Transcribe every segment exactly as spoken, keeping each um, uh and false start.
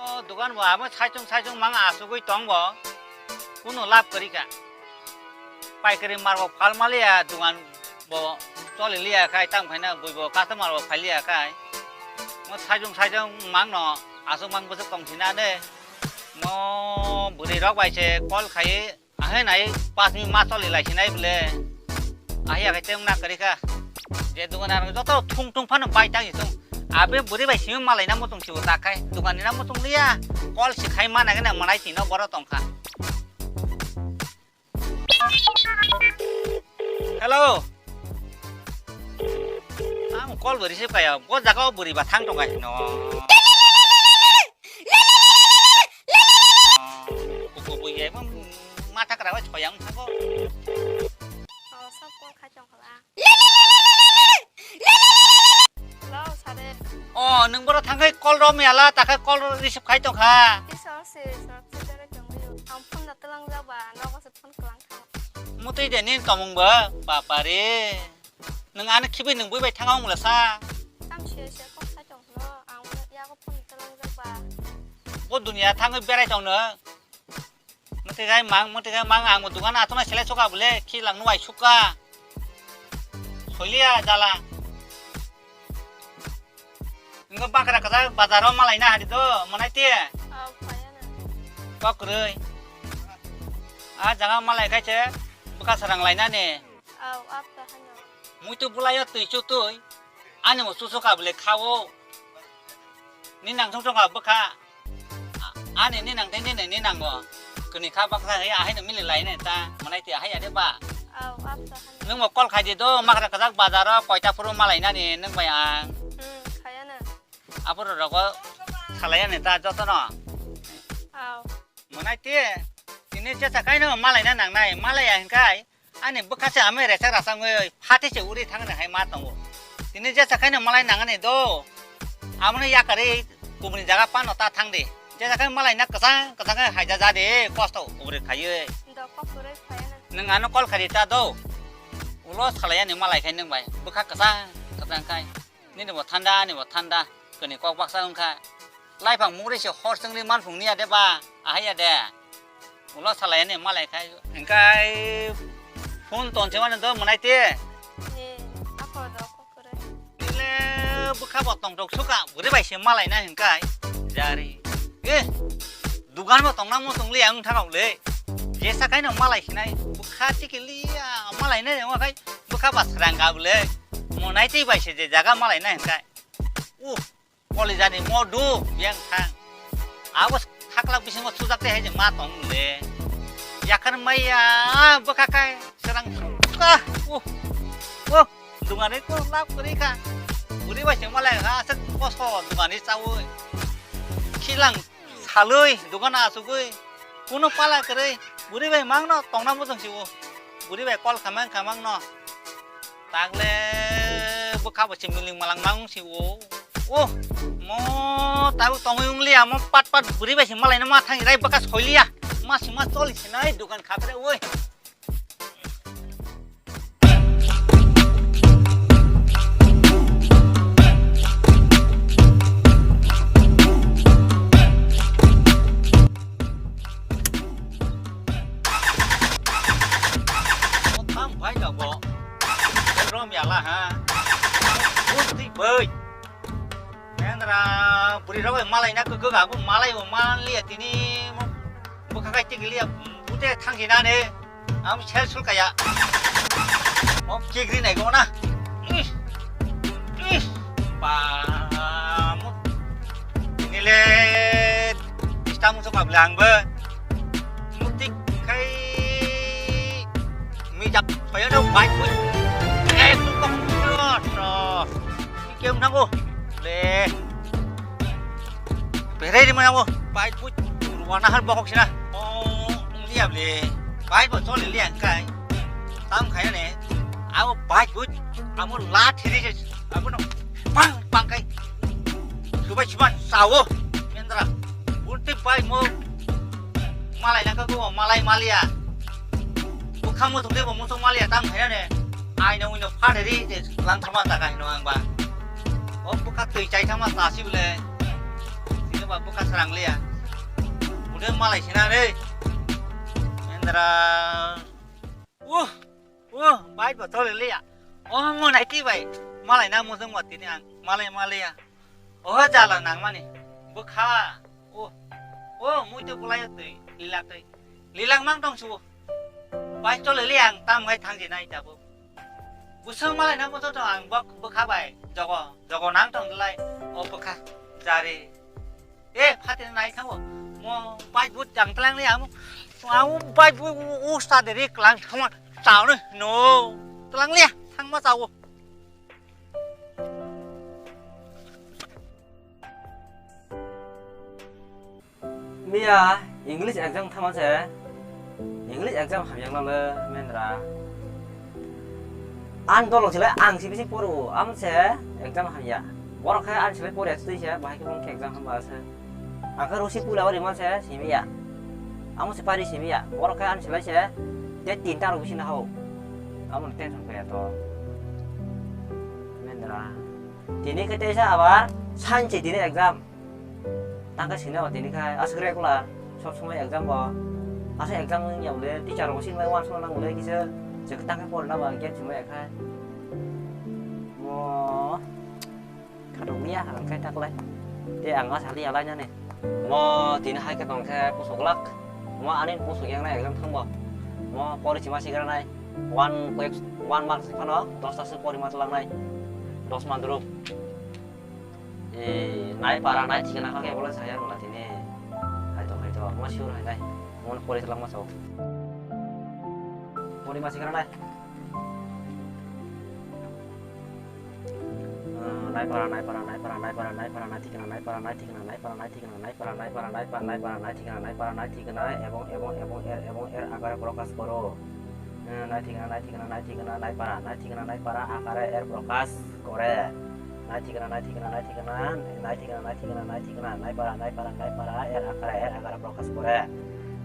O dogan bo abo saichung saichung mang asugwi tong bo. Kuno lab kwrwi kha. Paikari mar bo phal maliya, dogan bo choli liya khai, tam khaina bui bo customer bo phai liya khai. Mo saichung saichung mang no asuk mang bwswk tong sina de. Mo bwrwi rok bai se call khai. Ahai nai pas minute ma choli lai sinai bole. Ahi akai teng na kari kha. Je dogan ar joto thung thung phano bai tang thung. Abe bwrwi bai simi malai na mutung sibo ta khai. Dogan ni na mutung liya. Call si khai ma na gana manai tino boro tong kha. Hello. Ang call bo receive kaya. Bo jaga o bwrwi ba thang tong kha hino. Kuku bui ye, matha kra bai soyang thago. Oh, sab call khai tong khala. Hello, sare. Oh, nung boro thangkai call rom yala, takai call receive khai tong kha. Isor se, isor se jare tong yo. Ang phone da telang jaba, nogo se phone kelang thang. Mutui de nin tomung ba, bapare. Nung ano khibi nung bui bai thanga ongla sa. Tam se se kok sa tong no, ang yago phone telang jaba. Bo dunia thangwi berai tong no. Mwtwi gai mang, mwtwi gai mang, ang bo dogan athuna selai suka bole, khilang nuai suka. Soiliya jala. Ingo bakra kaza bazaro malai na hari do, monai te. Au, kaya na. Kok roi. A jaga malai kai che, bwkha sarang lai na ne. Au, ap ta hano. Mui tu bulai yo tui chu tui. Ani mo susu ka bole khawo. Ni nang song song ka bwkha. A-, ani ni nang tei ni ni nang bo. Kuni kha baksa hai ahai no mili lai ne ta. Monai ti ahai ade ba. Au, ap ta hano. Nung mo call khai di do, makra kajak bazar o koita phuru malai nani nung bai ang. Hmm, khaya na. Aphuru rogo salai ani ta joto no. Au. Monai ti. Tini jesa kai no malai na nang nai. Malai ya hinkai. Ani bwkha se amai resa rasa wngwi phati se uri thangna hai ma tongo. Tini jesa khaino malai nangani do. Amoni yakarwi kubuni jaga pano ta thangdi. Jesa khai malai na kwchang kwchang khai haija jadi kosto kubri khaiwi. Do kok kwrwi khayana. Nwng ano call khari ta do. Ulo salai ani malai khai nwng bai. Bwkha kwchang kwchang khai. Nini bo thanda, ani bo thanda. Kani kok baksa wngkha. Laifang mungri se hor chwngri manphung niya de ba? Ahai ya de. Ulo salai ani malai khai. Hingkai phone ton se mano do monai te. He, apo do kok kwrwi. Ile bwkha bo tongthok suka, bwrwi bai se malai na hingkai. Jari. Eh, dugan bo tongna mo tongli ang thangau le. Jesa kaino malai sinai. Bwkha tikili ya malai na ya kai. Bwkha ba srang ga bole. Monai tei bai se je jaga malai na hingkai. Uh, koli jani modu yang thang. Abo khaklak bisingo sujak tei hai je ma tong le. Yakhar maya bwkha kai serang ka. Uh, uh, dungani ko lap kori ka. Uri bai se malai ha se koso dungani chawi. Khilang. Salwi, dogan asugwi, kuno pala kwrwi, bwrwi bai mangno tongna muchung si o. Bwrwi bai call khamang khamang no. Tagle bwkha bo se miling malang mang si o. O, mo tabuk tongwi wngli amo pat pat bwrwi bai se malai no ma thang rai bwkha soiliya. Ma si ma choli sinai dogan khapre oi. Tham phai da bo. Rom ya la ha. Bun ti bai. Kendra bwrwi rok bai malai na kwkwi ago malai bo manliya tini bwkha kai tikliya bute thangsi na ne. Am sel sul kaya. Mom kigri nai go na. Ih. Ih. Ba. Mo. Ini le. Ista musuh kabel ang be. Mutik kai. Mijak. Kaya dong baik pun. Eh, tukang. Kem nango. Le. Berai di mana mo? Bike bu ruana har bokok sina. Oh, liya ble. Bike bo choli liya kai. Tam khaya ne. Abo bike bu amo la thiri se. Abo no pang pang kai. Subai suban sawo. Kendra. Ulti bike mo malai na ka go malai malia. Bwkha muthung de bo muthung maliya tam khaina ne. Aino uino pha de ri je lang thama ta ka hino ang ba. O bwkha twi chai thama ta si bole. Tini Bwkha srang liya. Ude malai sina re. Mendra. Uh, uh, bai botol liya. Oh, mo naiti bai. Malai na mo jeng watini ang. Malai malai ya. Oh, jala nang mani. Bwkha. Oh, oh, mui to bulai twi. Lila twi. Lilang mang tong su. Bai to liya ang tam ngai thang jinai jabo. Buswng malai na mo to ang bok bwkha bai. Jogo, jogo nang tong lai. Oh, bwkha. Jari. Eh, phatin nai thango. Mo bike but jang tlang le amo. Amo bike but usta de rik lang thangma chao ne. No. Tlang le thangma chao. Miya English exam thama se. English exam hamya le mendra. Ang dolong silai ang si bisi poro, amo se exam hamya. Borok khe ang silai pore twi se, bahai khe mung khe exam hamba se. Ang khe rosi pula ori ma se simiya. Amo se pari simiya. Borok khe ang silai se, te tinta rok bisi na hao. Amo tension kaya to. Mendra. Tini khe teisa abar sanchi tini exam. Tangka sini o tini khai aswk regular sob somoi exam bo. Asa exam wng ya bole teacher rok sini bai uansukna nang bole kisa je tangka porna ba gate simi ya khai. Mo khatung liya ang khai taklai. Te ang asa liya lai nani. Mo tini hai khe tong khe pusok lak. Mo ani pusok yang nai exam thang bo. Mo pori sima sigra nai. One week, one month phano dosta se pori ma tlang nai. Dos month rok. Eh, nai para, nai thikna kha khe bole saya rwla tini. Hai to, hai to, mo sure hai nai. Mo pori tlang ma sao. Pori ma sikra nai. Eh, nai para, nai para, nai para, nai para, nai para, nai thikna, nai para, nai thikna, nai para, nai thikna, nai para, nai para, nai para, nai para, nai thikna, nai para, nai thikna, ebong, ebong, ebong, er, ebong, er, akare prokash koro. Eh, nai thikna, nai thikna, nai thikna, nai para, nai thikna, nai para, akare er prokash kore. Nai thikna, nai thikna, nai thikna, nai thikna, nai thikna, nai thikna, nai para, nai para, nai para, er akare, er akare prokash kore.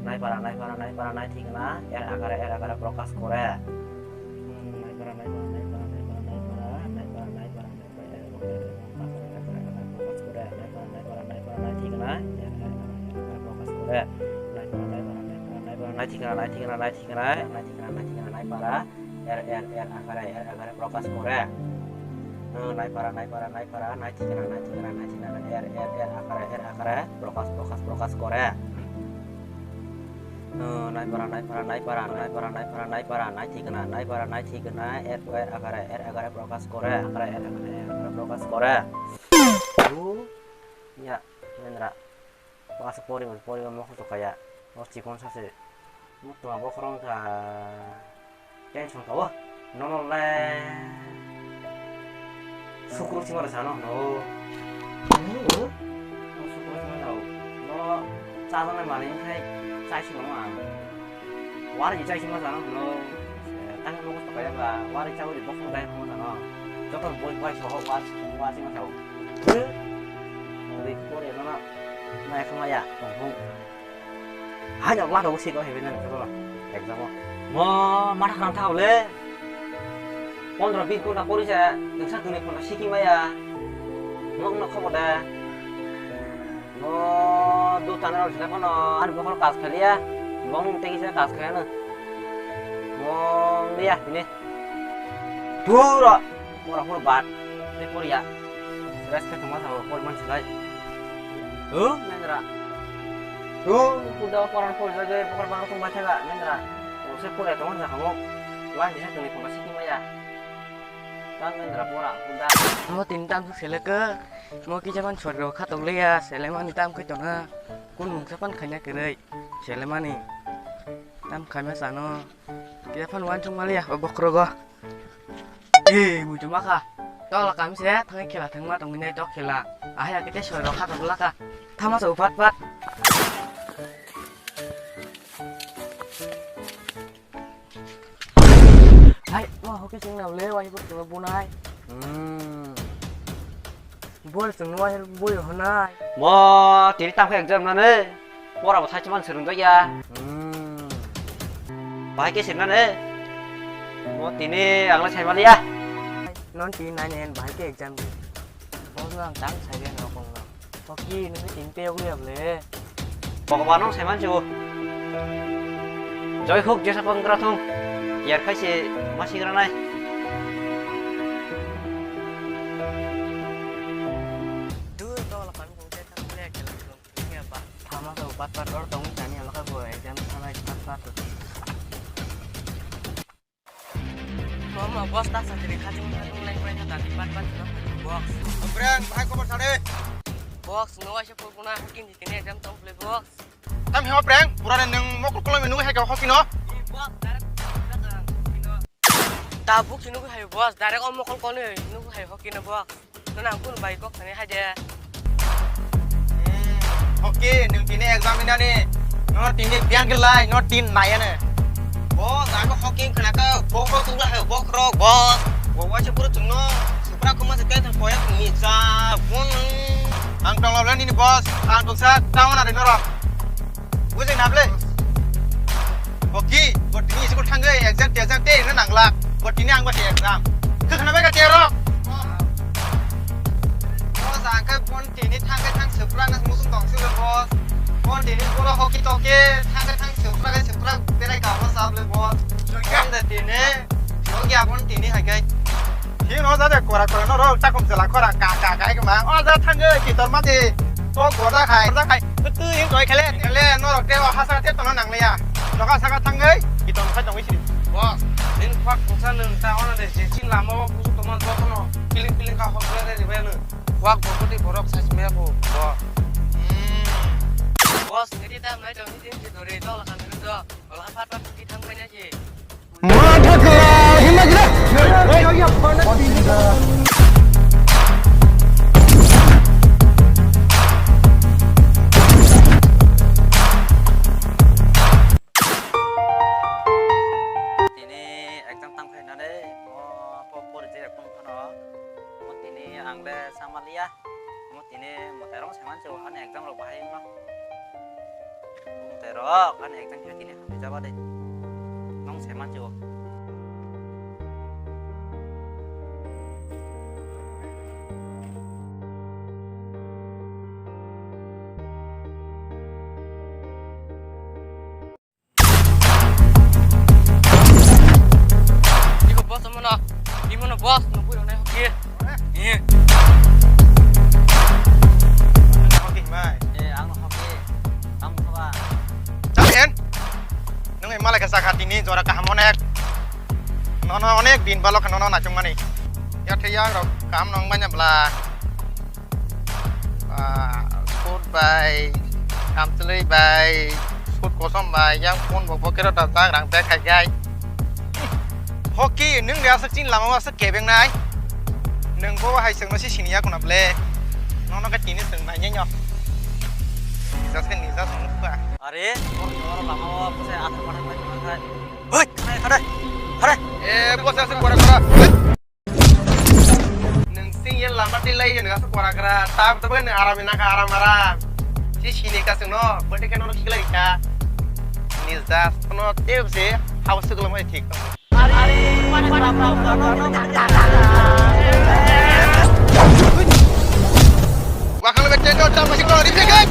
Nai para, nai para, nai para, nai thikna, er akare, er akare prokash kore. Hmm, nai para, nai para, nai para, nai para, nai para, nai para, nai para, nai para, er akare, er akare prokash kore. Nai para, nai para, nai para, nai thikna, er, er, er akare prokash kore. Nai para, nai para, nai para, nai para, nai thikna, nai thikna, nai thikna, nai thikna, nai thikna, nai para. Er, er, er akare, er akare prokash kore. Eh, nai para, nai para, nai para, nai thikna, nai thikna, nai thikna, er, er, er akare, er akare prokash, prokash, prokash kore. Eh, nai para, nai para, nai para, nai para, nai para, nai para, nai thikna, nai para, nai thikna, er, er akare, er akare prokash kore. Akare, er akare, er akare prokash kore. Bu, ya, Mendra. Bwkha se poribo, poribo mokol to kaya. O chikon sa se. Mo tuma bokhorok wngkha. Tension ka o. Nono le. Sukru sima le sano no. No sukru sima no. No chajaknai manwi wngkhai chai sima no ang. Wari chai sima sano no. Tang mokol to kaya ba wari chawi bokhorok dai khamo sano. Joto boi bai soho wa wa sima sao. Ri pore no. Nai khama ya, tong phung. Hai no, lado si ko hebe na ko. Exam o. Mo, matha khang tha le. Pondro bis ghonta pori se, noksa tuni phone siki maya. Nok nok khobo da. Mo, do tana ro sila kono, ani bokhor kas khaliya. Bong tegi se kas khaya na. Mo, liya, ini. Pura, pura, pura bad. Ini pura ya. Rest ke tuma thago, pura man silai. Huh? Mendra. Huh? Udah pura pura jaga, pura bang tuma thaga, Mendra. Ose pura tuma thaga mo. Lan bisa tuni pura siki maya. Kan Mendra pura, udah. Mo tin tam sele ke. Mo kisa pan chorgo khatok leya, sele mani tam kai tona. Kun mungsa pan khanya kerei. Sele mani. Tam khamya sano. Kisa pan wan chung maliya, o bokrogo. Eh, muitu makha. Tola kamse, thangai khela thangma tongwi nai tok khela. Ahai akete soi rok kha tong laka. Thama sa upat pat. Hai, ma hoki sing nau le, wai bot bunai. Hmm. Bol chwng no wahir boi honai. Mo tini tamo exam nani. Pora bo saichman swrwng jak ya. Hmm. Bahai ke sirnani. Mo tini ang le saimaliya. Non tini nine en bahai ke exam di. Bo ang tang saiya no kong no. Hoki, nungni tin peyok liya ble. Bhagwan nung saiman chu. Joi hok jesa pang gra thung. Yar khai se masi gra nai. Dur to la pan kung te thang le ke la thung ya ba. Thama to pat pat or tong tani ala ka bo exam thama pat pat. Mama, boss, tak sa jadi kacung kacung lain lain tadi pat pat no. Boss. Breng, bahai khobor sade. Boss, no aise pur kuna hokin di tini exam tong play boss. Tam heo breng, pura neng mokol kolom nung hai ka hokin no. Boss, direct. Tabuk sinu hai boss, direct om mokol kolom nung hai hokin no boss. Nang kunu bai kok thani hai de. Hmm, oke, nung tini exam inani. No tini biang gelai, no tin nai ane. Boss, ako hoking khana ka, bok rok tungla hai, bok rok, boss. Bo wa se pura tungno, supra kuma se kai thang koyak ni ja, bun. Ang tong lo nini boss, ang tong sa, tawana re norok. Bujai na ble? Boki, bo tini school thangwi exam tejak te rina nanglak. Bo tini ang bati exam. Khe khana bai ka terok. Boss, ang khe bon tini thangwi thang sipra na musung tong sibra boss. Bon tini pura hoki toke thangwi thang sipra khe sipra berai ka boss able boss. Bon de tini. Yogi abon tini hai kai. Hi no jade kora kora no ro takum jela kora ka ka kai ma. O ja thange ki tor ma de. To goda khai, goda khai. Tu in koi khale, khale no ro te o hasa te to no nang le ya. Doka saka thange ki tor khai tong isi. Boss, din khwak kungsa nung ta ona de je chin lama o kusu to ma to no. Piling piling ka hok re re be no. Khwak bo koti borok sai me bo. Bo. Hmm. Boss, ngedi ta mai to ni din je dore to la kan do. Ola pat pat ki thang pai na je. Tini exam tang khaina de, mo po pori je ekdom phano, mo tini ang le samaliya. Mo tini mwtai rok saiman se ani exam rok bahai wngno. Mwtai rok ani exam khe tini hamjaba de. Nong saiman se o. Iko boss mono, imono boss no bui onai hoki. Eh. Hoki mai. Eh, ang hoki. Ang hoba. Tamen. Nung malai ka saka tini jora kaham onek. Nono onek din balok nono nachung mani. Ya theyang rok kam nong banya bla. Ah, sut bai, kamchwlwi bai, sut kosom bai, yang phone bo pocket o dajak, rang bag khai khai. Hoki, nwng de aswk chini lama o aswk kebeng nai. Nwng bo hai chwngno si sini ya kuna ble. Nono khe tini chwng nai nyo. Nijak se nijak chwng kha. Are, oro lama o bwsai athar pathar nai khai. Hoi, khare, khare, khare. Eh, bwsai aswk kora kora. Nung sing yen lama twi lai yen gasa kora kora. Tab tab nung aram naka aram aram. Si sini ka sung no, bete keno no sikla ka. Ni das no tep se hawa sugla mai thik. Wakang le bete no tam masih kora di pegai.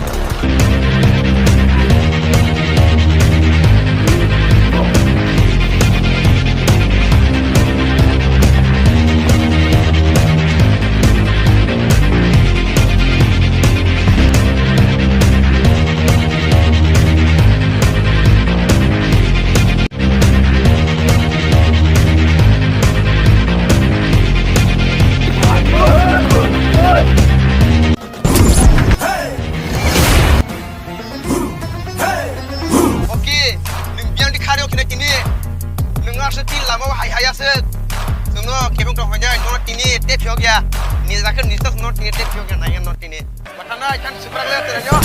Oke, nung biang di khari okhina tini. Nung asa tin lama hai hai asa. Nung no kebong tong hanya, no tini te phiok ya. Ni zakir ni tas no tini te phiok ya, nai no tini. Matana ikan supra le tera yo.